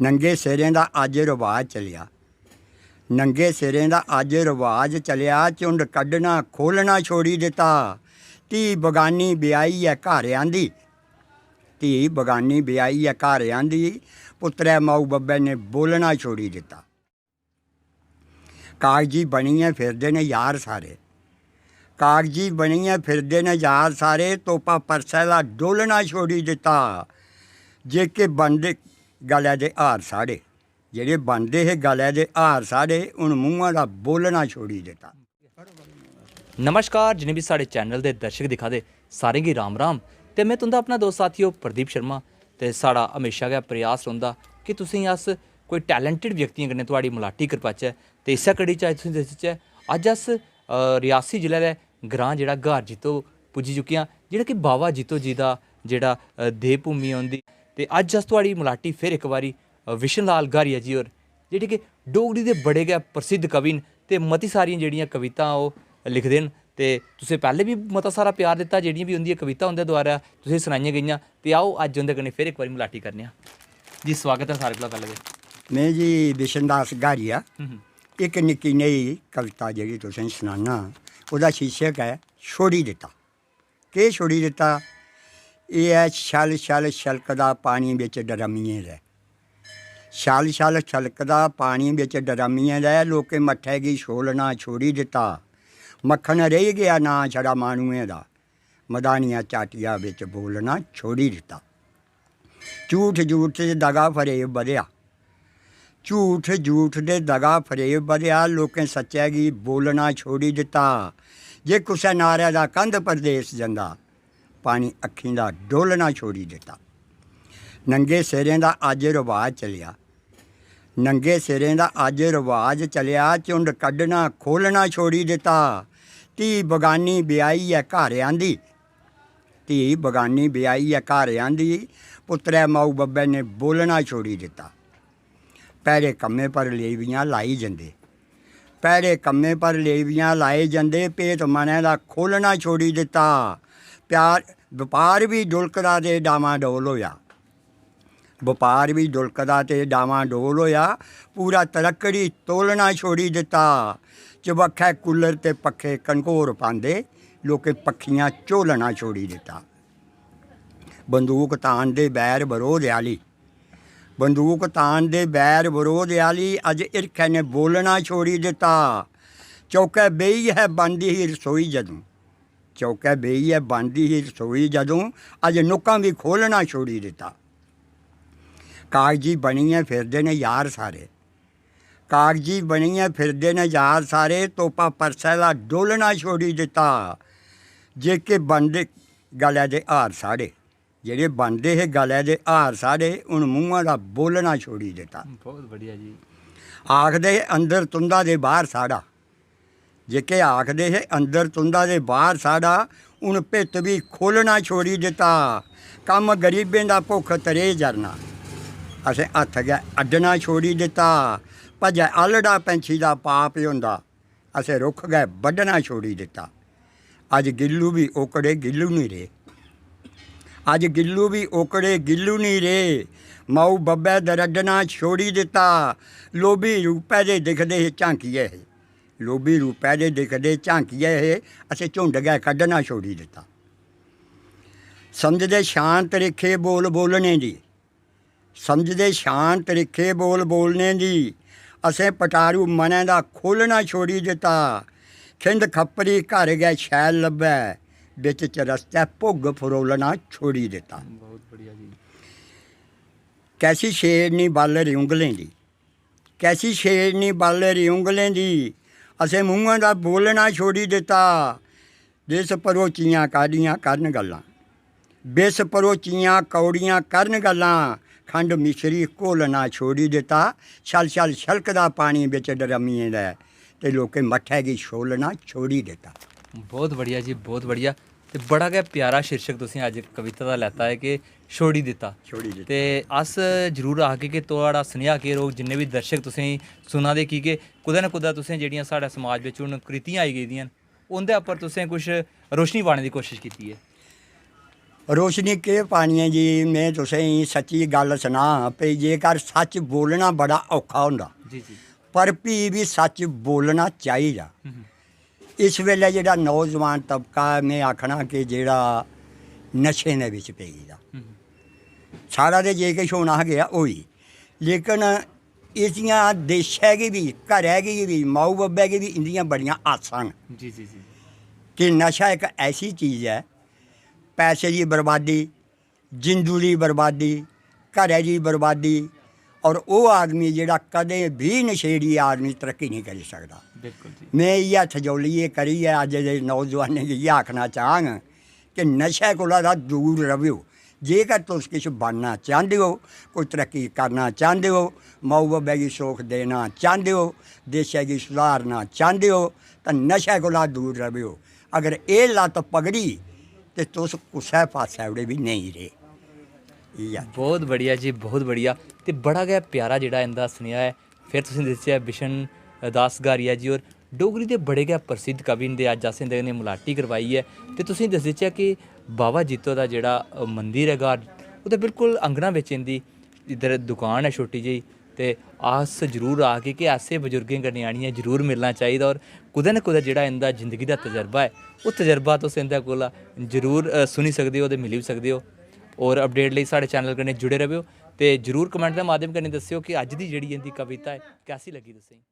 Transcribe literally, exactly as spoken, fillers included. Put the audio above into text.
नंगे सिरें दा अज्ज रवाज चलेआ। नंगे सिरें दा अज्ज रवाज चलेआ, झुंड कड्ढना खोह्लना छोड़ी दित्ता। धी बगानी ब्याहियै घर आंदी, धी बगानी ब्याहियै घर आंदी, पुत्तरै माऊ बब्बै ने बोलना छोड़ी दित्ता। कागजी बनियै फिरदे न यार सारे, कागजी बनियै फिरदे न यार सारे, तोपा परसै दा डोलना छोड़ी दित्ता। जेह्के बनदे गलै दे हार साढ़े, जेह्ड़े बनदे हे गलै दे हार साढ़े, हून मूंहा दा बोलना छोड़ी दित्ता। नमस्कार, जिन्ने बी साढ़े चैनल दे दर्शक दिक्खा दे, सारें गी राम राम। ते में तुं'दा अपना दोस्त साथियो प्रदीप शर्मा। ते साढ़ा म्हेशा गै प्रयास रौंह्दा कि तुसेंगी अस कोई टैलेंटेड व्यक्तियें कन्नै थुआढ़ी मलाटी करपाचै। ते इस्सै कड़ी च अज्ज तुसेंगी दस्सचै, अज्ज अस अ, रियासी जिले दे ग्रांऽ जेह्ड़ा ग्हार जित्तो पुज्जी चुके आं, जेह्ड़ा कि बावा जित्तो जी दा जेह्ड़ा अ, देवभूमि ऐ उं'दी। ते अज्ज अस थुआढ़ी मलाटी फिर इक बारी अ, विशन लाल ग्हारिया जी होर, जेह्ड़े कि डोगरी दे बड़े गै प्रसिद्ध कवि न ते मती सारियां जेह्ड़ियां कवितां ओह् लिखदे न। ते तुसें पैह्लें बी मता सारा प्यार दित्ता, जेह्ड़ियां बी उं'दियां कवितां उं'दे द्वारा तुसें सनाइयां गेइयां। ते आओ, अज्ज उं'दे कन्नै फिर इक बारी मलाटी करने आं। जी, स्वागत ऐ सारें कोला पैह्लें ते। में जी बिशनदास ग्हारिया इक निक्की नेही कविता जेह्ड़ी तुसेंगी सनाना, ओह्दा शीर्षक ऐ छोड़ी दित्ता। केह् छोड़ी दित्ता? एह् ऐ छल छल छलकदा पानी बिच डरमियें दै। छल छल छलकदा पानी बिच डरमियें दै, लोकें मट्ठै गी छोलना छोड़ी दित्ता। मक्खन रेही गेआ नांऽ छड़ा माह्नुएं दा, मदानियां चाटिया बिच बोलना छोड़ी दित्ता। झूठ झूठ च दगा फरेब बधेआ। झूठ झूठ दे दगा फरेब बधेआ, लोकें सच्चै गी बोलना छोड़ी दित्ता। जे कुसै नारै दा कंध परदेस जंदा, पानी अक्खीं दा डोलना छोड़ी दित्ता। नंगे सिरें दा अज्ज रवाज चलेआ, नंगे सिरें दा अज्ज रवाज चलेआ, झुंड कड्ढना खोह्लना छोड़ी दित्ता। धी बगानी ब्याहियै घर आंदी, धी बगानी ब्याहियै घर आंदी, पुत्तरै माऊ बब्बै ने बोलना छोड़ी दित्ता। भैड़े कम्में पर लेवियां लाई जंदे, भैड़े कम्में पर लेवियां लाई जंदे, भेत मनै दा खोह्लना छोड़ी दित्ता। प्यार बपार बी डुलकदा ते डामां डोल होआ। बपार बी डुलकदा ते डामां डोल होआ, पूरा तरक्कड़ी तोलना छोड़ी दित्ता। चबक्खै कूलर ते पक्खे घनघोर पांदे, लोकें पक्खियां झोलना छोड़ी दित्ता। बंदूक तान दे बैर बरोध आह्ली, बंदूक तान दे बैर बरोध आह्ली, अज्ज हिरखै ने बोलना छोड़ी दित्ता। चौकै बेहियै बनदी ही रसोई जदूं, चौकै बेहियै बनदी ही रसोई जदूं, अज्ज नुक्कां बी खोह्लना छोड़ी दित्ता। कागजी बनियै फिरदे न यार सारे, कागजी बनियै फिरदे न यार सारे, तोपा परसै दा डोलना छोड़ी दित्ता। जेह्के बनदे गलै दे हार साढ़े, जेह्ड़े बनदे हे गलै दे हार साढ़े, हून मूंहा दा बोलना छोड़ी दित्ता। बहुत बढ़िया जी। आखदे हे अंदर तुं'दा ते बाह्र साढ़ा, जेह्के आखदे हे अंदर तुं'दा ते बाह्र साढ़ा, हून भित्त बी खोह्लना छोड़ी दित्ता। कम्म गरीबें दा भुक्ख त्रेह् जरना, असें हत्थ गै अड्डना छोड़ी दित्ता। भज्जै आह्लड़ा पैंछी दा पाप होंदा, असें रुक्ख गै बड्ढना छोड़ी दित्ता। अज्ज गिल्लू बी ओकड़े गिल्लू निं रेह्, अज्ज गिल्लू बी ओकड़े गिल्लू निं रेह्। माऊ बब्बै दरड्डना छोड़ी दित्ता। लोभी रूपै दे दिखदे हे झांकियै हे, लोभी रूपै दे दिखदे झांकियै हे, असें झुंड गै कड्ढना छोड़ी दित्ता। समझदे शान त्रिक्खे बोल बोलने दी, समझदे शान त्रिक्खे बोल बोलने दी, असें पटारू मनै दा खोह्लना छोड़ी दित्ता। खिंद खप्परी घर गै शैल लब्भै, बिच चरस्तै भुग्ग फरोलना छोड़ी दित्ता। बहुत बढ़िया जी। कैसी छेड़नी बल रिउंगलें दी, कैसी छेड़नी बल रिउंगलें दी, असें मूंहां दा बोलना छोड़ी दित्ता। जिस भरोचियां काढ़ियां करन गल्लां, बिस भरोचियां कौड़ियां करन गल्लां, खंड मिश्री घोलना छोड़ी दित्ता। छल छल छलकदा पानी बिच डरमियें दै, ते लोकें मट्ठै गी छोलना छोड़ी दित्ता। बहुत बढ़िया जी, बहुत बढ़िया। ते बड़ा गै प्यारा शीर्षक तुसें अज्ज कविता दा लैता ऐ कि छोड़ी दित्ता। छोड़ी दित्ता। ते अस जरूर आखगे कि थुआढ़ा सनेहा केह् रौह्ग, जिन्ने बी दर्शक तुसेंगी सुना दे, की के कुतै ना कुतै तुसें जेह्ड़ियां साढ़े समाज बिच हून कुरीतियां आई गेदियां न, उं'दे उप्पर तुसें कुछ रोशनी पाने दी कोशश कीती ऐ। रोशनी केह् पानी ऐ जी? में तुसें गी सच्ची गल्ल सनां, भई जेकर सच्च बोलना बड़ा औखा होंदा, जी जी पर फ्ही बी सच्च बोलना चाहिदा। हम्म, इस बेल्लै जेह्ड़ा नौजवान तबका ऐ, में आखना कि जेह्ड़ा नशें दे बिच पेई गेदा, हम्म, साढ़ा ते जे किश होना हा गेआ, होई, लेकिन इसदियां देशै गी बी, घरै गी बी, माऊ बब्बै गी बी इंदियां बड़ियां आसां न जी जी जी कि नशा इक ऐसी चीज ऐ, पैसे दी बर्बादी, जिंदू दी बर्बादी, घरै दी बर्बादी, और ओह् आदमी जेह्ड़ा कदें बी नशेड़ी आदमी तरक्की नेईं करी सकदा। बिल्कुल जी में इ'यै हत्थ जोलियै करियै अज्ज दे नौजवानें गी इ'यै आखना चाह्ङ कि नशे कोला दा दूर रवेओ। जेकर तुस किश बनना चांह्दे ओ, कोई तरक्की करना चांह्दे ओ, माऊ बब्बै गी सुख देना चांह्दे ओ, देशै गी सुधारना चांह्दे ओ, तां नशे कोला दूर रवेओ। अगर एह् लत्त पकड़ी ते तुस कुसै पासै ओड़े बी नेईं रेह्। इ'यै। बहुत बढ़िया जी, बहुत बढ़िया। ते बड़ा गै प्यारा जेह्ड़ा इंदा सनेहा ऐ। फिर तुसें दस्सेआ बिशन दास गारिया जी होर डोगरी दे बड़े गै प्रसिद्ध कवि न, ते अज्ज असें इंदे कन्नै मलाटी करवाई ऐ। ते तुसें दस्सी देचै कि बाबा जित्तो दा जेह्ड़ा, अ, मंदिर ऐ ग्हार, ओह्दे बिल्कुल अंगना बिच इंदी इद्धर दुकान ऐ छोटी जेही। ते अस जरूर आखगे कि ऐसे बजुर्गें कन्नै आनियै जरूर मिलना चाहिदा, और कुतै ना कुतै जेह्ड़ा इंदा जिंदगी दा तजर्बा ऐ, ओह् तजर्बा तुस इंदे कोला जरूर, अ, सुनी सकदे ओ ते मिली बी सकदे ओ। और अपडेट लेई साढ़े चैनल कन्नै जुड़े रवेओ ते जरूर कमेंट दे माध्यम कन्नै दस्सेओ कि अज्ज दी जेह्ड़ी इंदी कविता ऐ, कैसी लग्गी तुसेंगी।